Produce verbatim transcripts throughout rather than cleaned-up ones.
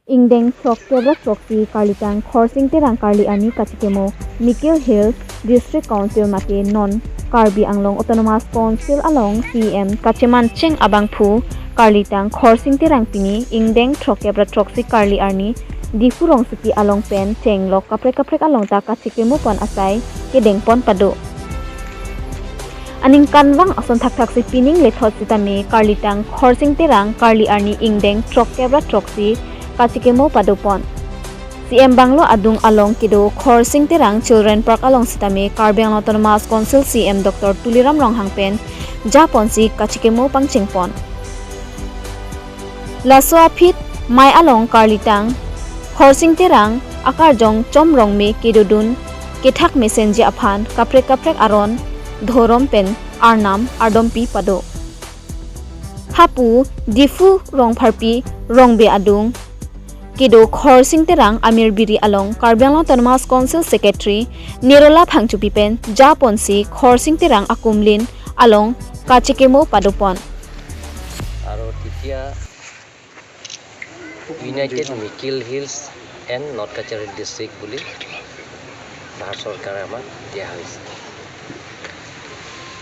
Ingdeng throkkep ra throksi karlitang Khorsing Terang karli arni kachikimo Mikir Hills District Council mate non Karbi Anglong Autonomous Council along C E M kachemancheng abangphu karlitang Khorsing Terang pini ingdeng throkkep ra throksi karli arni Diphu rongsopi along pen chenglok kaprek kaprek along ta kachikimo pon asai kedeng pon pado. Aningkanvang ason thakthaksi pining lethot sitame karlitang Khorsing Terang karli arni ingdeng throkkep ra throksi kachikimo pado pon. C E M bungalow adung along kedo Khorsing Terang Children Park along sitame Karbi Anglong Autonomous Council C E M Doctor Tuliram Ronghang pen japonsi kachikimo pangcheng pon. Laso aphi mei along karlitang Khorsing Terang akarjong Chom Rongme kedodun kethak mesenji aphan kaprek kaprek aron dhorom pen arnam ardompi pado. Hapu Diphu Rongpharpi Rongbe adung kedo Khorsing Terang Amir Biri along Karbi Anglong Autonomous Council Secretary Nirola Phangchopi pen japonsi Khorsing Terang akumlin along kachikimo pado pon. আৰু তেতিয়া ইউনাইটেড মিকিল hills and north কাছাৰী ডিষ্ট্ৰিক্ট বুলি ভাৰত চৰকাৰে আমাক দিয়া হৈছে।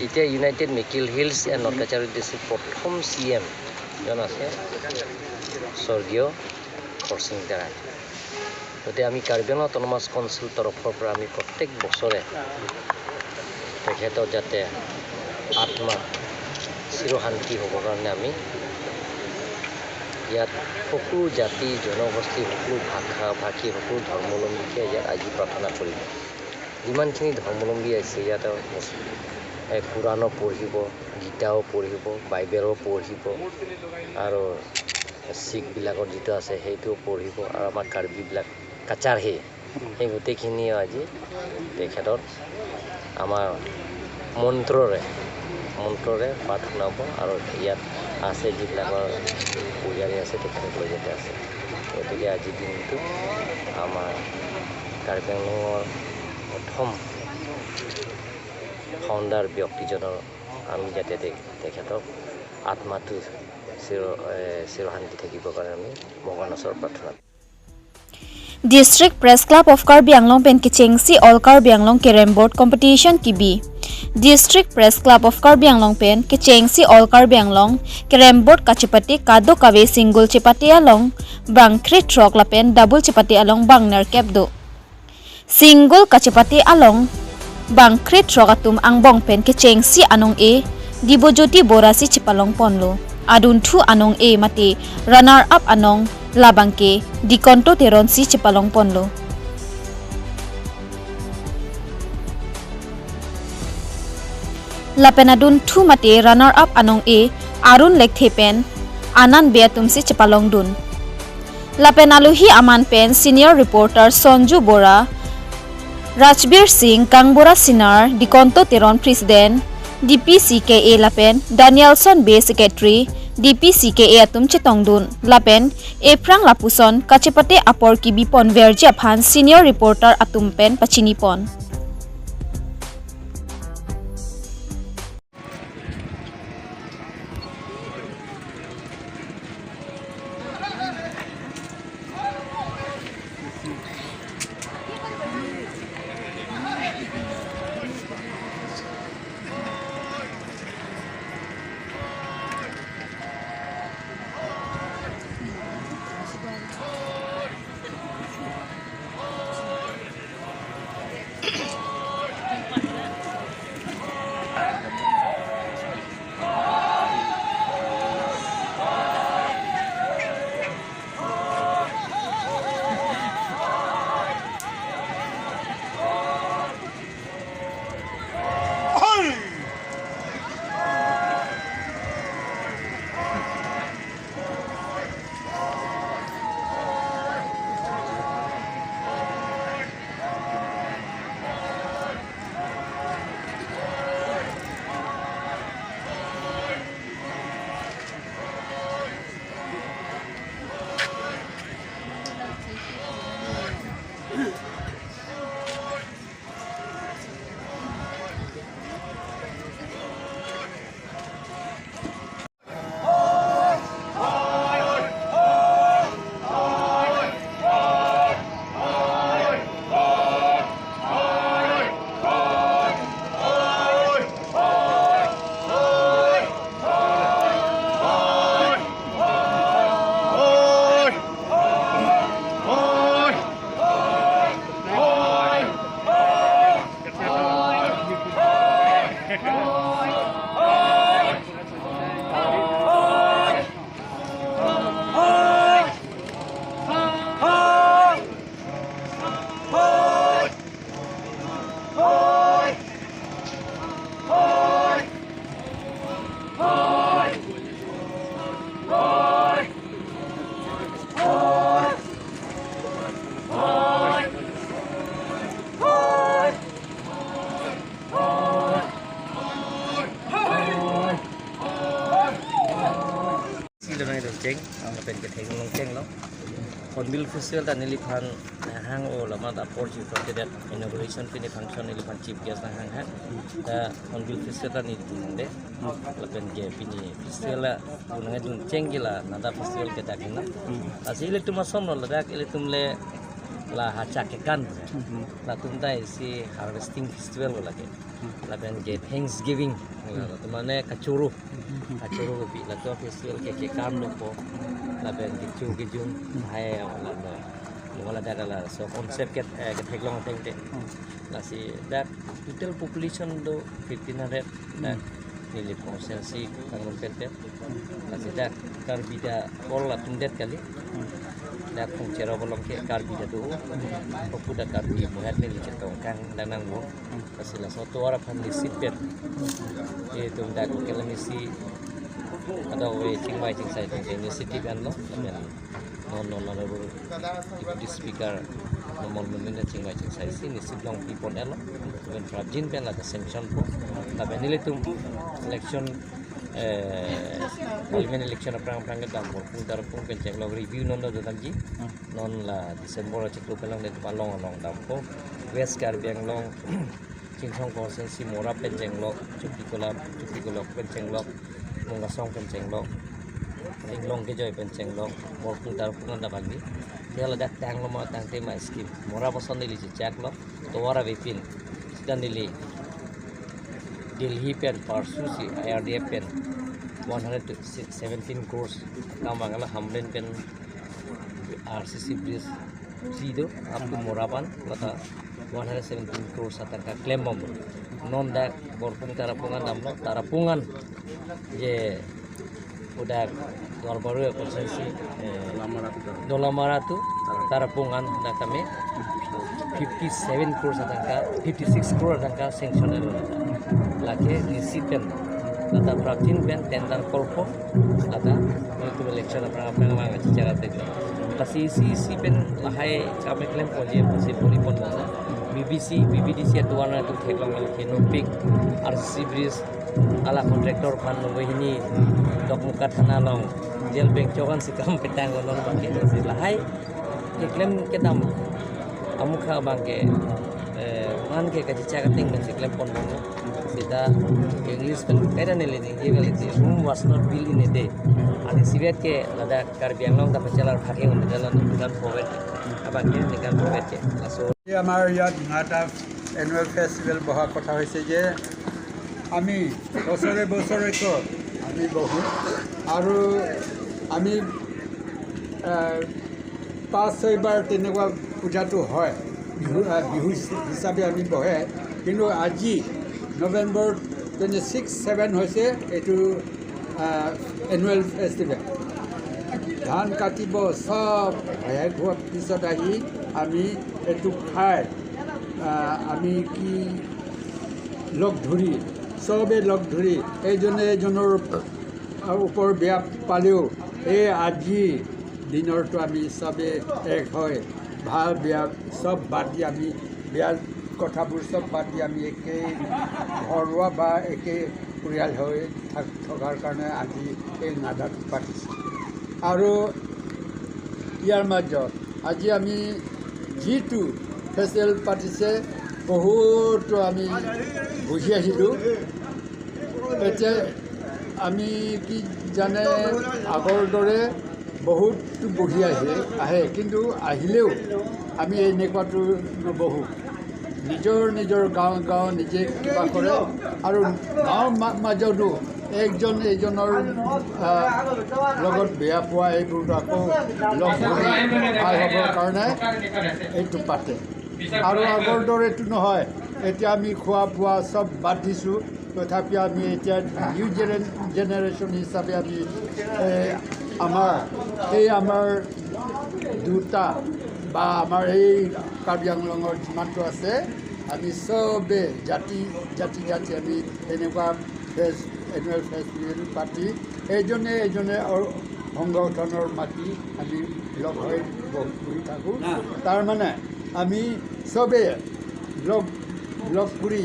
এতিয়া ইউনাইটেড মিকিল হিলছ এণ্ড নৰ্থ কাছাৰী ডিষ্ট্ৰিক্ট প্ৰথম চি এম জন আছে স্বৰ্গীয় খৰচিং তেৰাং। গতিকে আমি কাৰ্বি আংলং অট'নমাছ কাউন্সিল তৰফৰ পৰা আমি প্ৰত্যেক বছৰে তেখেতৰ যাতে আত্মা চিৰশান্তি হ'বৰ কাৰণে আমি ইয়াত সকলো জাতি জনগোষ্ঠী, সকলো ভাষা ভাষী, সকলো ধৰ্মাৱলম্বীকে ইয়াত আজি প্ৰাৰ্থনা কৰিম। যিমানখিনি ধৰ্মাৱলম্বী আছে ইয়াত মুছ-, এ, কোৰাণো পঢ়িব, গীতাও পঢ়িব, বাইবেলো পঢ়িব আৰু শিখবিলাকৰ যিটো আছে সেইটোও পঢ়িব আৰু আমাৰ কাৰ্বিবিলাক কাছাৰ সেই, সেই গোটেইখিনিও আজি তেখেতৰ আমাৰ মন্ত্ৰৰে, মন্ত্ৰৰে পাঠ শুনাব আৰু ইয়াত আছে যিবিলাকৰ পূজাৰী আছে তেখেতক লৈ যাতে আছে। গতিকে আজিৰ দিনটো আমাৰ কাৰ্বি আংলঙৰ প্ৰথম ফাউণ্ডাৰ ব্যক্তিজনৰ আমি যাতে তে-, তেখেতৰ আত্মাটো চিৰ-, এ, চিৰশান্তি থাকিবৰ কাৰণে আমি ভগৱানৰ ওচৰত প্ৰাৰ্থনা District Press Club of Karbi Anglong pen kechengsi All Karbi Anglong Carrom Board Competition kebi. District Press Club of Karbi Anglong pen kechengsi All Karbi Anglong Carrom Board kachepate kadokave single chepate along bang krethrok lapen double chepate along bang nerkep do. Single kachepate along bang krethrok atum angbong pen kechengsi anong-e Dibojyoti Bora si chepalong ponlo. Adunthu anong-e mate runner up anong labangke Dikonto Teron si chepalong ponlo. Lapen adunthu mate runner up anong-e Arun Lekthe pen Anand Bey atum si chepalong dun. Lapen alohi aman pen senior reporter Sonju Bora, Rajbir Singh, Kangbura Sinar, Dikonto Teron President, D P C K A lapen Danielson Bey Secretary, D P C K A atum chetongdun. Lapen ephrang lapuson kachepate apor kebi ponverji aphan senior reporter atum pen pachini pon. Hornbill Festival ta neliphan nanghang-o, lamat apor chipro kedet inauguration pini function neliphan chief guest nanghang ha. Ta Hornbill Festival ta nelitum de. Lapen ke pini festival la unang dung cheng ke la NADA festival ke dak na. Lasi ilitum asomlo ladak ilitum le la hachak kekan. Latum ta isi harvesting festival lo lake. Lapen ke Thanksgiving. Latum mane kachoro. Kachoro kopi latum festival ke kekan lo po. Lapen ke chu kejun hai wala lo. Wala dak laso concept ke, eh, ketheklong ateng te. Lasi dak total population do fifteen hundred. Dak neli constituency Kangrum pen pen. Lasi dak Karbi ta all latum det kali. Dak Phongcherop along ke Karbi ta do. Kopu dak Karbi muhat neli chetongkang dak nangvo. Lasi laso tovar aphan nisit pen. Itum dak local M A C ado we chingvai chingsai pen ke nisit pen lo. Lapen non non honorable Deputy Speaker Numal Momin ta chingvai chingsai si nisit longpi pon-et lo. Lapen prapjin pen lata sanction po. Lapen nelitum election, eh, parliament election aphrang aphrang kedam Borpung Tarapung pen chenglok review non do damji. Non la December achiklo pen long netum along along dampo. West Karbi Anglong Chingsong constituency Mora pen chenglok, Chupi Kolap, Chupi Kolok pen chenglok, Mungasong pen chenglok, Inglong Kejoi pen chenglok, Borpung Tarapung anta bagi. Dia ladak tanglo ma tangte ma scheme. Mora pason neli chechaklo, tovar avepin. Sita neli Delhi pen parsu si I R D F pen one hundred seventeen crores. Kamangala Hamren pen R C C bridge si do, up to Mora aphan, lata one hundred seventeen crores atangka klembom. Non dak Borpung Tarapung an damlo, Tarapung an je udak Duarbagori constituency, eh, Dolamara to Tarapung an dak kami fifty seven crores atangka, fifty six crore atangka sanction elo. Lake nisit pen, lata prapjin pen tender call po, lata nelitum election aphrang aphrang vang achichak ate. Lasi isi isi pen lahai kami klempo je pasi puri pon lo. B B C, B B D C atuan atum theklong lo ke nopik, R C C bridge, ala contractor aphan nunggu hini Dokmoka thana along jail bank chokan si kam petang lo non bangke lasi lahai keklem kedam amukha bangke, eh, man ke kachichak ateng pen si klem pon bang. Sita English kan kaita neli ningje kali ti, Rome was not built in a day. Ani sivet ke ladak Karbi Anglong ta pachelar phake un dalam ningkan poet. Abangke ningkan poet ke. Laso আমাৰ ইয়াত নাডা annual festival বহা কথা হৈছে যে আমি বছৰে বছৰে কওঁ আমি বহোঁ আৰু আমি, আহ, পাঁচ ছয়বাৰ তেনেকুৱা পূজাটো হয়, বিহু, আহ, বিহু হিচ-, হিচাপে আমি বহে। কিন্তু আজি নৱেম্বৰ টুৱেণ্টি ছিক্স, ছেভেন হৈছে এইটো, আহ, এনুৱেল ফেষ্টিভেল। ধান কাটিব, চব শেষ হোৱাৰ পিছত আহি আমি এইটো খাই, আহ, আমি কি লগ ধৰি, চবে লগ ধৰি এইজনে এইজনৰ ওপৰ বেয়া পালেও এই আজি দিনৰটো আমি চবে এক হৈ ভাল বেয়া চব বাদ দি আমি বেয়া কথাবোৰ চব বাদ দি আমি একেই ঘৰুৱা বা একেই পৰিয়াল হৈ থাক-, থকাৰ কাৰণে আজি এই নাডাটো পাতিছোঁ। আৰু ইয়াৰ মাজত আজি আমি যিটো ফেষ্টিভেল পাতিছে, বহুতো আমি বুজি আহিলোঁ। এতিয়া আমি কি জানে, আগৰ দৰে বহুত বহি আহে, আহে, কিন্তু আহিলেও আমি এনেকুৱাতো নবহো। নিজৰ নিজৰ গাঁও গাঁও নিজে কিবা কৰে আৰু গাঁৱৰ মা-, মাজতো একজন এজনৰ, আহ, লগত বেয়া পোৱা এইবোৰ আকৌ লগ ধৰি ভাল হ'বৰ কাৰণে এইটো পাতে। আৰু আগৰ দৰেতো নহয়, এতিয়া আমি খোৱা বোৱা চব বাদ দিছোঁ। তথাপি আমি এতিয়া নিউ জেনে-, জেনেৰেশ্যন হিচাপে আমি, এ, আমাৰ, এই আমাৰ দুটা বা আমাৰ এই কাৰ্বি আংলঙৰ যিমানটো আছে, আমি চবে জাতি, জাতি, জাতি আমি এনেকুৱা ফেষ্ট, এনুৱেল ফেষ্টিভেল পাতি, এজনে এজনে অ-, সংগঠনৰ মাটি আমি লগ হৈ বহি থাকোঁ। তাৰমানে আমি চবে লগ, লগ কৰি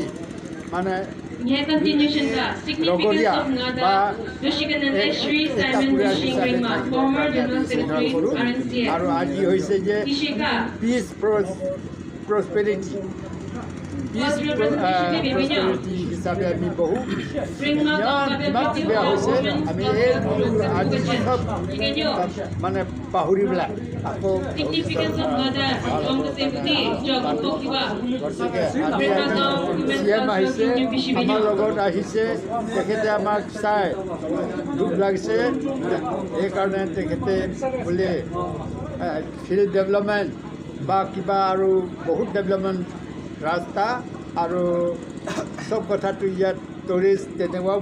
মানে Continuation ka, significance লগৰীয়া of Ngada, বা Doshikananda এক Shri এটা Simon পৰিয়াল Doshi হিচাপে Ringma, থাকিবৰ former কাৰণে আমি General চিন্তা Secretary, কৰোঁ। R N C A. আৰু আজি হৈছে যে Kishika, পিচ প্ৰচ প্ৰচপেৰিটি পিচ প্ৰচপেৰিটি হিচাপে আমি বহু Ringma ইমান কিমান বেয়া হৈছে। আমি এই আজি চব মানে পাহৰি পেলাই আকৌ Significance of Ngada, Congress Deputy, Jok Tokiwa, গতিকে আজি Ringma Gaon Women C M Council, আহিছে, Union Bishop আমাৰ লগত আহিছে, তেখেতে আমাক চাই দুখ লাগিছে। সেইকাৰণে তেখেতে বোলে ফিল্ড ডেভেলপমেণ্ট বা কিবা আৰু বহুত ডেভেলপমেণ্ট, ৰাস্তা আৰু চব কথাটো ইয়াত টুৰিষ্ট তেনেকুৱা